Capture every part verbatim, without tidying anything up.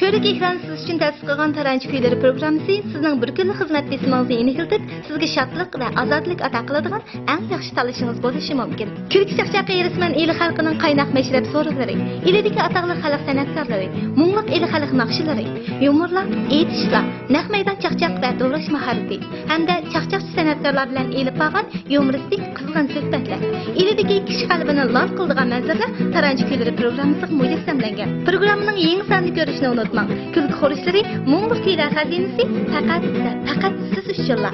كۆۋرۈك ئېكران سىز ئۈچۈن تەسىس قىلغان تارانچى كۈيلىرى پروگراممىسى سىزنىڭ بىر كۈنلۈك خىزمەت بېسىمىڭىزنى يېنىكلىتىپ، سىزگە شادلىق ۋە ئازادىلىك ئاتا قىلىدىغان ئەڭ ياخشى تاللىشىڭىز بولۇشى مۇمكىن. كۈلكە چاقچاق ھېرىسمەن ئىلى خەلقىنىڭ قايناق مەشرەپ سورۇنلىرى، ئىلىدىكى ئاتاقلىق خەلق سەنئەتكارلىرى، مۇڭلۇق ئىلى خەلق ناخشىلىرى، يۇمۇرلار، ئېيتىشلار، نەق مەيدان چاقچاق ۋە دوراش ماھارىتى ھەمدە چاقچاقچى سەنئەتكارلار بىلەن ئېلىپ بارغان يۇمۇرىستىك قىزغىن سۆھبەتلەر، ئىلىدىكى كىشى قەلبىنى لال قىلىدىغان مەنزىرىلەر تارانچى كۈيلىرى پروگراممىسىغا مۇجەسسەملەنگەن. پروگراممىنىڭ يېڭى سانىنى كۆرۈشنى ئۇنتۇماڭ. كۈلكە خورۇشلىرى، مۇڭلۇق كۈيلەر خەزىنىسى پەقەت ۋە پەقەت سىز ئۈچۈنلا.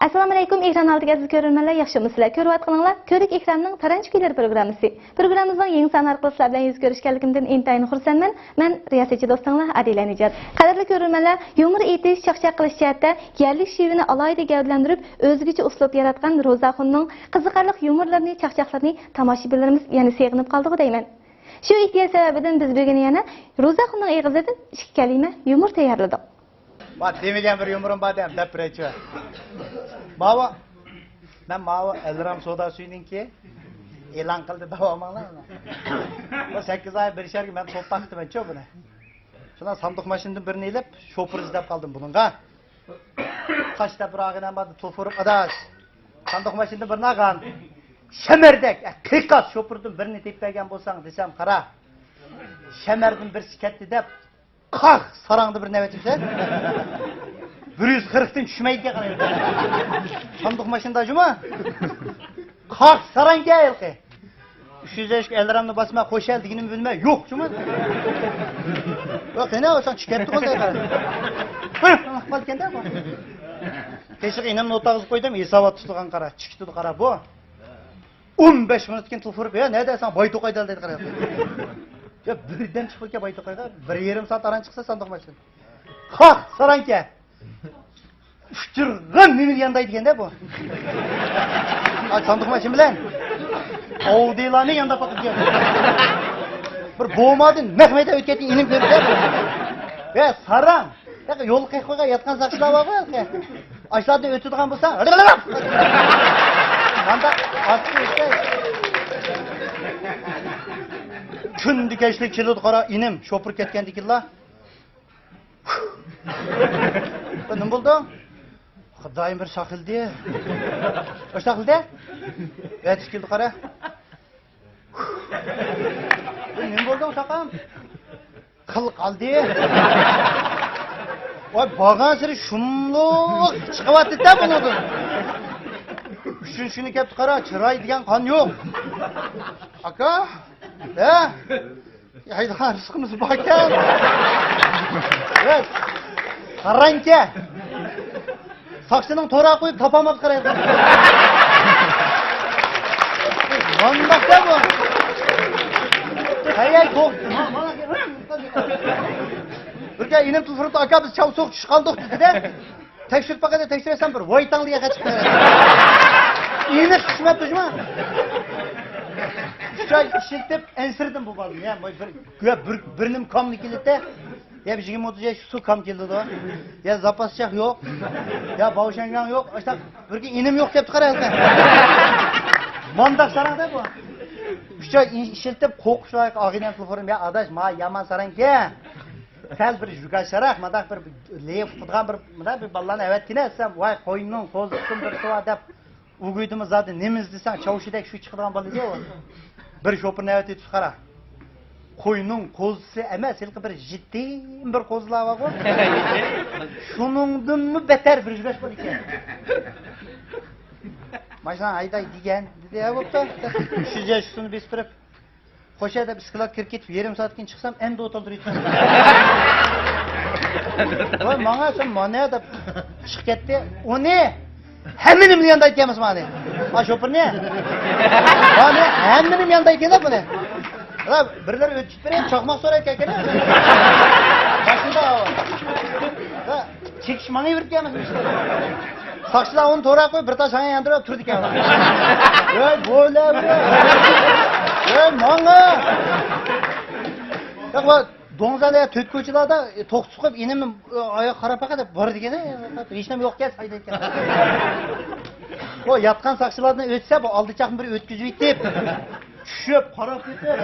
ئەسسالامۇئەلەيكۇم، ئېكران ئالدىدىكى ئەزىز كۆرۈرمەنلەر، ياخشىمۇسىلەر؟ كۆرۈۋاتقىنىڭلار كۆۋرۈك ئېكراننىڭ تارانچى كۈيلىرى پروگراممىسى. پروگراممىمىزنىڭ يېڭى سانى ئارقىلىق سىلەر بىلەن يۈز كۆرۈشكەنلىكىمدىن ئىنتايىن خۇرسەنمەن. مەن رىياسەتچى دوستۇڭلار ئادىلە نىجات. قەدىرلىك كۆرۈرمەنلەر، يۇمۇر ئېيتىش، چاقچاق قىلىش جەھەتتە يەرلىك شېۋىنى ئالاھىدە گەۋدىلەندۈرۈپ، ئۆزگىچە ئۇسلۇب ياراتقان روزاخۇننىڭ قىزىقارلىق يۇمۇرلىرىنى، چاقچاقلىرىنى تاماشىبىنلىرىمىز يەنە سېغىنىپ قالدىغۇ دەيمەن. شۇ ئېھتىياج سەۋەبىدىن بىز بۈگۈن يەنە روزاخۇننىڭ ئېغىزىدىن ئىككى كەلىمە يۇمۇر تەييارلىدۇق. ما دېمىگەن بىر يۇمۇرۇم بار دەم، دەپ بېرەيچۇ. ماۋۇ، مەن ماۋۇ ئەلرام سودا سۈيىنىڭكى ئېلان قىلدى، داۋاماڭلار. بۇ سەككىز ئاي بىر شەرگە مەن توپ تاقىتىمەنچۇ بۇنى. شۇنداق ساندۇق ماشىنىدىن بىرنى ئېلىپ، شوپۇر ئىزدەپ قالدىم بۇنىڭغا. قاش دەپ بىر ئاغىنەم بار، توپ ئۇرۇپ، ئاداش، ساندۇق ماشىنىدىن بىرنى ئالغان. شەمەردەك، ئە، قىيقاس شوپۇردىن بىرنى تېپىپ بەرگەن بولساڭ دېسەم، قارا. شەمەردىن بىرسى كەتتى دەپ، قاق ساراڭدا بىر نەۋەت يېسە، بىر يۈز قىرىقتىن چۈشمەيدىكەن، قارايدۇ. ساندۇق ماشىنىدا جۇما. قاق ساراڭكەن ھېلىقى. ئۈچ يۈز ياشلىق ئەلرامنى باسما، خوش گەل دېگىنىمنى بىلمەي، يوق جۇما. يوق، قېنى، ئۇ ساڭا چىكەپتۇ قول دەيدۇ. ھە، قالدىكەن-دە بۇ. قېشىغا ئىنىم نوتا يېزىپ قويدۇم، ھېسابات تۇتىدىغان قارا، چىكىتىدۇ قارا بۇ. ئون بەش مىنۇتتىن كېيىن تېلېفون ئۇرۇپ، يا، نەدە سەن بايتوقايدا دەيدۇ، قاراپ. يا، بىردەم چىقىپ كەل بايتوقايغا، بىر يېرىم سائەت ئاران چىقسا ساندۇق ماشىنا. قاق ساراڭكەن. ئۇچۇرغان نېمىنى ياندايدىكەن-دە بۇ. ئا، ساندۇق ماشىنا بىلەن ئاۋدىلارنى يانداپ باقىدىكەن. بىر بومادىن نەق مەيدان ئۆتكەندىن ئىنىم كۆردى-دە بۇ. يا، ساراڭ. ياق، يول قېقىپ قويغان ياتقان ساقچىلار بارغۇ ھېلىقى. ئاشۇلاردىن ئۆتىدىغان بولساڭ، مانداق ئاستىغا ئۆتسەي. كۈندە كەچلىك كېلىدۇ قارا، ئىنىم شوپۇر كەتكەندىن كېيىنلا. بۇ نېمە بولدۇڭ؟ خۇدايىم بىر ساقلىدى. بىر ساقلىدى؟ ئەتىسى كېلىدۇ قارا. بۇ نېمە بولدۇڭ، ساقام؟ قىل قالدى. ۋاي، بارغانسېرى شۇملۇق چىقىۋاتىدۇ-دە بۇنىڭدىن. ئۈچىنچى كۈنى كەپتۇ قارا، چىراي دېگەن قان يوق. ئاكا، ھە؟ ھەيدىغان رىزقىمىز باركەن. ھە، ساراڭكەن. ساقچىنىڭ تورا قويۇپ تاپالماپتۇ قارايدىغان. مانداق-دە بۇ. ھەي، ھەي، توق. بىر كۈنى ئىنىم تۇرۇپ، ئاكا، بىز چاۋ سوق چۈشۈپ قالدۇق دېدى-دە. تەكشۈرۈپ باقايلى، تەكشۈرسەم بىر ۋايتاڭ دېگەن خەت چىقتى. ئېنىق چۈشمەپتۇ جۇما. ئۈچ ئاي ئىشلىتىپ ئەنسىرىدىم بۇ بالىنى. يا، بىر، گويا بىر، بىر نېمە كامنى كېلىدۇ-دە. يا، بىر يىگىرمە ئوتتۇز ياش سۇ كام كېلىدۇ. يا، زاپاس چاق يوق. يا، باۋشەنگاڭ يوق. ئاشتا بىر كۈن ئىنىم يوق دەپتۇ قارا ھېلىقى. مانداق ساراڭ-دە بۇ. ئۈچ ئاي ئىشلىتىپ قورقۇش لايىق ئاغىنەم تېلېفونۇم. يا، ئاداش، ما يامان ساراڭكەن. سەل بىر ژۇكاشراق، مۇنداق بىر لېف قىلىدىغان بىر، مۇنداق بىر بالىلارنى ئەۋەتكىنە دېسەم، ۋاي، قوينىڭ قوزىسىمۇ بىرسى بار دەپ، ئۇ گۇيدىمۇ زادى نېمە ئىزدىسەڭ، چاۋشىدەك شۇ چىقىدىغان بالا ئىدى ئۇ. بىر شوپۇرنى ئەۋەتىۋېتىپسىز قارا. قوينىڭ قوزىسى ئەمەس، ھېلىقى بىر يېتىم بىر قوزىلار بارغۇ. شۇنىڭدىنمۇ بەتەر بىر ژۇكاش بار ئىكەن. ماشىنا ھەيدەي دېگەن، دېدى، ھە، بوپتۇ. ئۈچ يۈز ياش ئۈستىنى بېسىپ تۇرۇپ. خوشە دەپ ئىسكىلات كىرىپ كېتىپ، يېرىم سائەتتىن كېيىن چىقسام، ئەمدى ئوتتۇرىدا يېتىپ. ۋاي، ماڭا سەن مانا دەپ چىقىپ كەتتى. ئۇنى ھەممىنى ياندايدىكەنمىز مانى. ھا، شوپۇرنى. مانى ھەممىنى ياندايدىكەن بۇنى. ۋاي، بىرلىرى ئۆتۈپ بېرىپ، چاقماق سورايدىكەن. ماشىنىدا. ۋاي، چېكىش ماڭا يۈرۈپ كەلمىسۇن ئىشتە. ساقچىلار ئۇنى تورا قويۇپ، بىر تاش ھاڭا ياندۇرۇپ تۇرىدىكەن. ۋاي، بولە، ۋاي، ماڭا. ياق، ۋاي، دوڭزادا، تۆت كوچىلاردا، ئە، توختىتىپ قويۇپ، ئىنىم، ئە، ئاياغ قاراپ باقا دەپ بارىدىكەن. ھېچنېمە يوقكەن، سايدا ئىكەن. ئۇ ياتقان ساقچىلاردىن ئۆتسە، بۇ ئالدى چاقنى بىر ئۆتكۈزۈۋېتىپ. چۈشۈپ، قاراپ كېتىپ،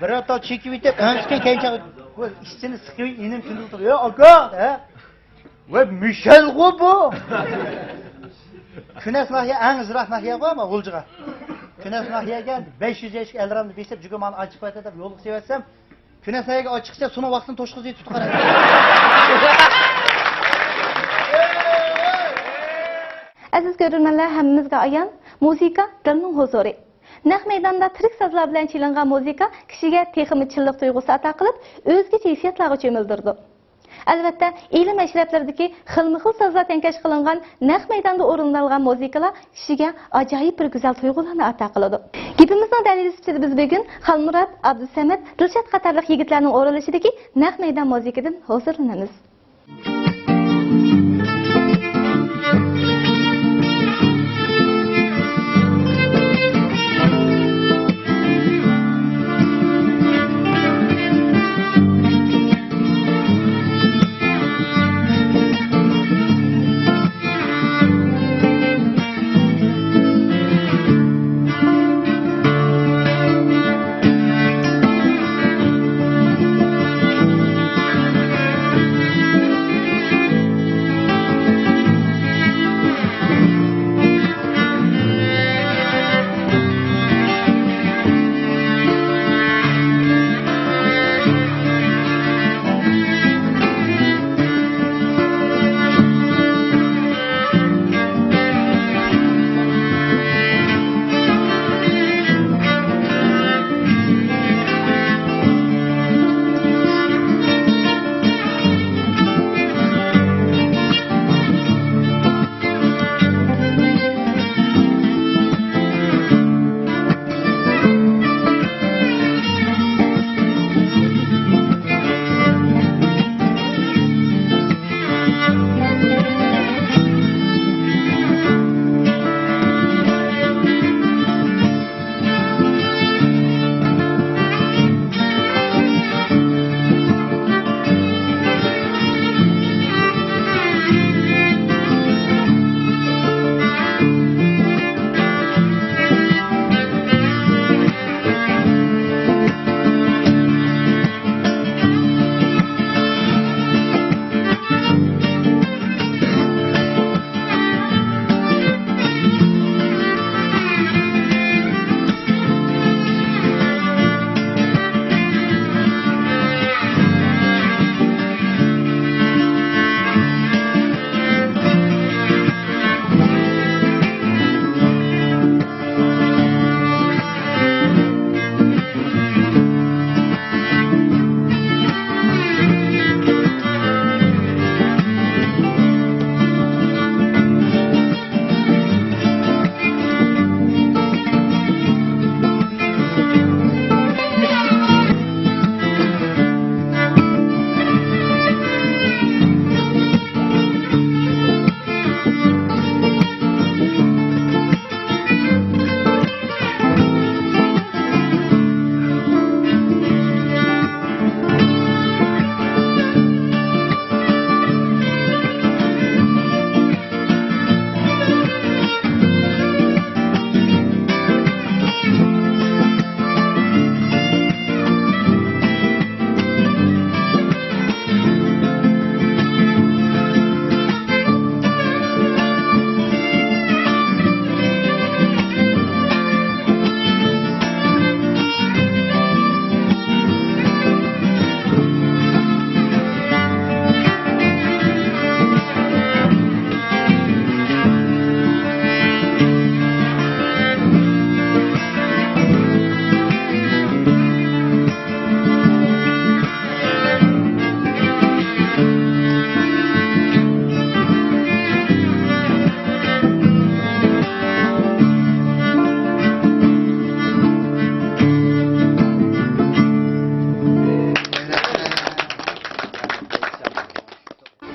بىر تال چېكىۋېتىپ، ئەنسىكەن كەينىچاغ، ئىچىنى سىقىۋېتىپ، ئىنىم كۈندە تۇرۇپ، «يا ئاكا!» دە. ۋە مىشەلغۇ بۇ! كۈنەس ناھىيە ئەڭ يىراق ناھىيەغۇ، ئەمما غۇلجىغا. كۈنەس ناھىيەگە بەش يۈز ياشلىق ئەلرامنى بېسىپ، جۈگە مانا ئاچىق بەردى دەپ يولغا سېۋەتسەم، كۈنەس ناھىيەگە ئاچىق ئىچسە، سۇنىڭ ۋاقتىنى توشقۇزى تۇتۇپ قارايدۇ. ئەزىز كۆرۈرمەنلەر، ھەممىمىزگە ئايان، مۇزىكا دىلنىڭ ھۇزۇرى. نەق مەيداندا تىرىك سازلار بىلەن چېلىنغان مۇزىكا كىشىگە تېخىمۇ چىنلىق تۇيغۇسى ئاتا قىلىپ، ئۆزگىچە ھېسسىياتلارغا چۆمۈلدۈرىدۇ. ئەلۋەتتە، ئىلىم مەشرەپلىرىدىكى خىلمۇخىل سازلار تەڭكەش قىلىنغان نەق مەيداندا ئورۇنلالغان مۇزىكىلار كىشىگە ئاجايىپ بىر گۈزەل تۇيغۇلارنى ئاتا قىلىدۇ. گېپىمىزنىڭ دەلىلى سۈپىتىدە بىز بۈگۈن خالمۇرات، ئابدۇسەمەت، دىلشات قاتارلىق يىگىتلەرنىڭ ئورۇنلىشىدىكى نەق مەيدان مۇزىكىدىن ھۇزۇرلىنىمىز.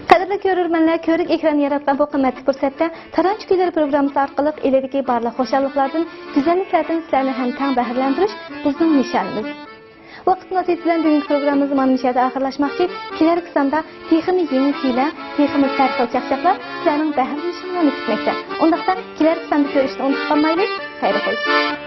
قەدىرلىك كۆرۈرمەنلەر، كۆۋرۈك ئېكران ياراتقان بۇ قىممەتلىك پۇرسەتتە تارانچى كۈيلىرى پروگراممىسى ئارقىلىق ئىلىدىكى بارلىق خۇشاللىقلاردىن، گۈزەللىكلەردىن سىلەرنى ھەم تەڭ بەھرىلەندۈرۈش بىزنىڭ نىشانىمىز. ۋاقىت مۇناسىۋىتى بىلەن بۈگۈنكى پروگراممىمىز مانا مۇشۇ يەردە ئاخىرلاشماقچى. كېلەركى ساندا تېخىمۇ يېڭى كۈيلەر، تېخىمۇ سەرخىل چاقچاقلار سىلەرنىڭ بەھرىلىنىشىڭلارنى كۈتمەكتە. ئۇنداقتا كېلەركى ساندا كۆرۈشۈشنى ئۇنتۇپ قالمايلى. خەير خوش.